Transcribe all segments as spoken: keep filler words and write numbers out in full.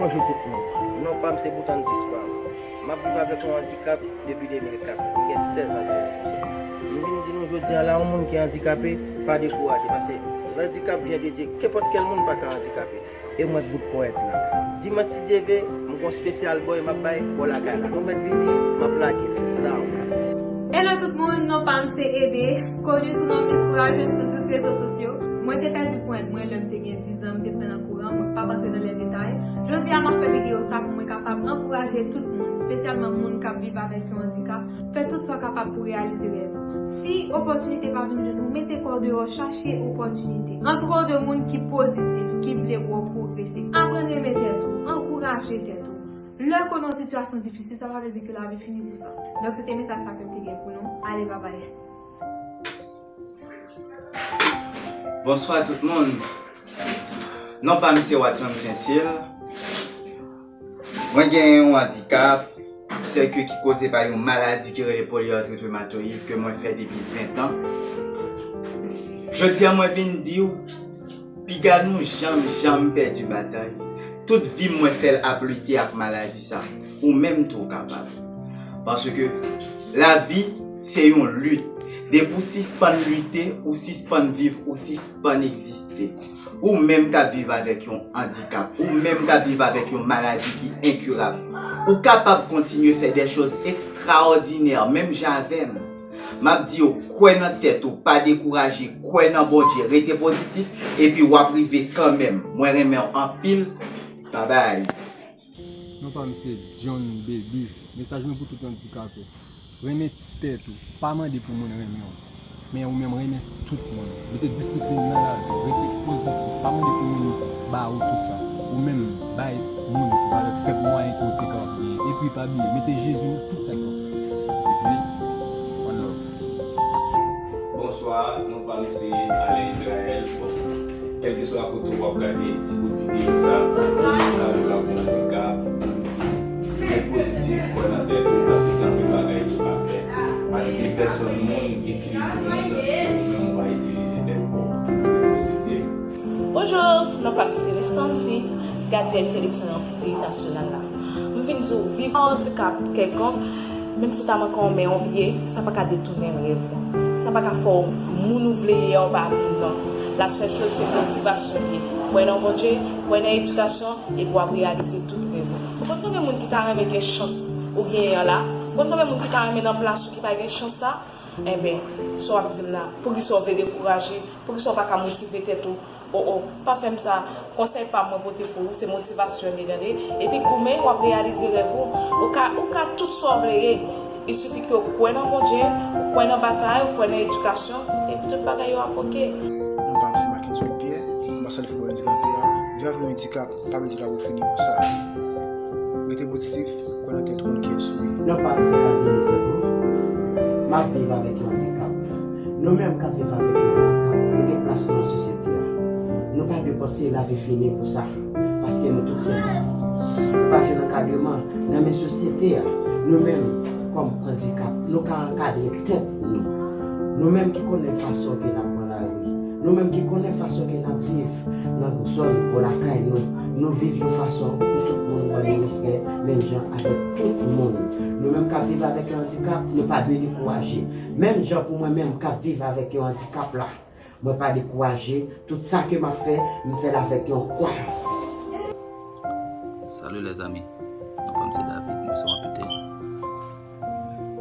Bonjou tout moun. Non pa m se Boutan Disparu. M ap viv avèk yon andikap depi de mil kat. M gen sèz an deja konsa. M vin di nou jodi a la, yon moun ki andikape, pa dekouraje, paske landikap vyen de Dye, kenpòt kèl moun pa ka andikape. E mwen k bout ponyèt la. Dimanch, si Dye ve, m gon spesyal boy m ap bay bò lakay la. Nou mèt vini, m ap lage l. Down. Hello tout moun, non pa m se Ebe, koni sou non Miss Courageuse sou tout rezo sosyo. Mwen te pèdi ponyèt mwen lè m te gen diz an, m te pran nan kouran, mwen p ap antre nan lè detay. Jodi a m ap fè videyo sa pou mwen kapab ankouraje tout moun, espesyalman moun k ap viv avèk yon andikap. Fè tout sa w kapab pou reyalize rèv ou. Si opòtinite pa vin jwenn ou, mete kò w deyò, chache opòtinite. Antoure w de moun ki pozitif, ki vle wè w pwogrese. Aprann renmen tèt ou, ankouraje tèt ou. Lè w konnen yon sitiyasyon difisil, sa pa vle di ke lavi fini pou sa. Donk, se te mesaj sa ke m te gen pou nou. Ale, babay. Bonswa tout moun. Non pa m se Watson Saintil. Mwen gen yon andikap, sèke ki koze pa yon maladi ki rele polyartrit rheumatoïde ke mwen fè depi ven tan. Jodi a mwen vin di w, piga nou janm, janm pèdi batay. Tout vi m mwen fè l ap lite ak maladi sa. Ou menm tou w kapab. Paske lavi se yon lit. Depi w sispann lite, ou sispann viv, ou sispann egziste. Ou menm k ap viv avèk yon andikap, ou menm k ap viv avèk yon maladi ki enkirab, ou kapab kontinye fè de choz ekstraòdinè menm jan avè m. M ap di w, kwè nan tèt ou, pa dekouraje, kwè nan Bondye, rete pozitif, epi w ap rive kanmenm. Mwen renmen w anpil. Babay. Non pa m se John Baby. Mesaj mwen pou tout andikape. Renmen tèt ou. Pa mande pou moun renmen w. Men ou menm renmen tout moun. Mete disiplin nan lavi. Rete pozitif. Pa mande pou moun ba ou tout sa. Ou menm bay moun valè, fè mwayen ke ou te kapab genyen. Epi pa bliye, mete Jezi nan tout sa ke w fè. Epi, one love. Bonswa, non pa m se Alain Israël. Bon, kèlkeswa kote w ap gade ti bout videyo sa, ou ka viv ak yon andikap, men pozitif, kwè nan tèt ou, paske gen anpil bagay ou ka fè. Pa kite pèsòn moun itilize w nan sans ke ou menm ou pa itilize tèt pa w. Toujou ret pozitif. Bonjou, non pa m se Stancy, gadyèn seleksyon anpil nasyonal la. M vin di w, viv ak andikap kèlkonk, menm si w ta manke yon men, yon pye, sa pa ka detounen rèv ou. Sa pa ka fè w moun ou vle ye a, ou pa moun nan. La sèl choz se motivasyon w ye. Kwè nan Bondye, kwè nan edikasyon, epi w ap reyalize tout rèv ou. Ou konn konbyen moun ki ta renmen gen chans ou genyen an la? Ou konn konbyen moun ki ta renmen nan plas ou ki pa gen chans sa? Enben, sa w ap di m la, poukisa w vle dekouraje? Poukisa w pa ka motive tèt ou? O o, pa fè m sa. Konsèy pa m mwen pote pou ou, se motivasyon li, tande. Epi goumen, w ap reyalize rèv ou. Ou ka, ou ka tout sa w vle ye. Il suffit ke w kwè nan Bondye, ou kwè nan batay, ou kwè nan edikasyon, epi tout bagay yo ap oke. Non pa m se Mackenson Pierre, anbasadè Fòbòl Andikapè a. Viv avèk yon andikap pa vle di lavi w fini pou sa. Rete pozitif, kwè nan tèt ou, konn kiyès ou ye. Non pa m se Casimir Saint-Paul. M ap viv avèk yon andikap. Nou menm k ap viv avèk yon andikap, nou gen plas nou nan sosyete a. Nou pa dwe panse lavi fini pou sa, paske nou tout se moun. Nou pa jwenn ankadreman nan men sosyete a. Nou menm, kòm andikap, nou ka ankadre tèt nou. Nou menm ki konnen fason ke n ap pran lari, nou menm ki konnen fason ke n ap viv nan zòn bò lakay nou, nou viv yon fason pou tout moun ban nou respè menm jan avèk tout moun. Nou menm k ap viv avèk yon andikap, nou pa dwe dekouraje. Menm jan pou mwen menm k ap viv avèk yon andikap la, mwen pa dekouraje. Tout sa ke m ap fè, m fè l avèk yon kwayans. Salut les amis, non pa m se David, mwen se yon anpite.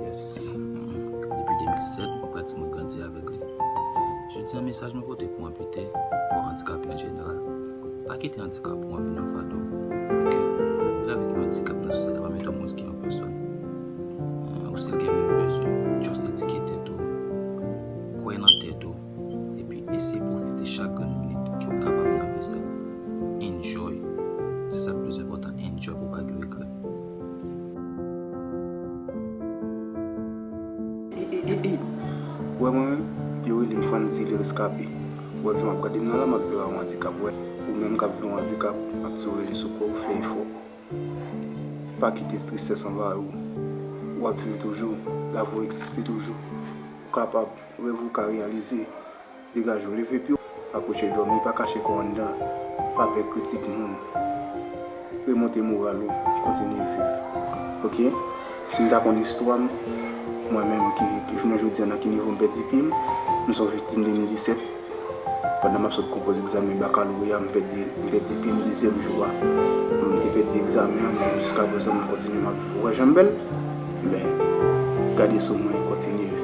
Yes. Depi de mil sèt, mwen pratikman grandi avèk li. Jodi a, mesaj mwen pote pou anpite, pou andikape an jeneral. Pa kite andikap ou an vin yon fado. Oke? Viv avèk yon andikap nan sosyete a pa mete w mwens ke yon pèsòn. Ou still gen menm bezwen. Just edike tèt ou. Kwè nan tèt ou. Epi eseye pwofite chak grenn minit ke w kapab nan vi sa. Enjoy. Se sa k plis enpòtan. Enjoy pou w pa gen regrè. Ou wè mwen menm, yo rele m Frandy Lerescape. Ou wè jan w ap gade m nan la, m ap viv ak yon andikap. Ou wè, ou menm k ap viv yon andikap, m ap di w rele sou kò w, fè efò. Pa kite tristès anvayi w. W ap viv toujou, lavi w egziste toujou. Ou kapab, rèv ou ka reyalize. Degaje w, leve pye w, pa kouche dòmi, pa kache kò w anndan, pa pè kritik moun. Remonte moral ou, kontinye viv. Oke? Si n ta konn istwa m, mwen menm ki, ki jounen jodi a nan ki nivo m pèdi pye m, m se yon viktim de mil disèt. Pandan m ap sot konpoze egzamen bakaloreya, m pèdi, m pèdi pye m dezyèm jou a. M te pèdi egzamen an, men jiska prezan m kontinye m ap wè jan m bèl. Men, gade sou mwen, kontinye.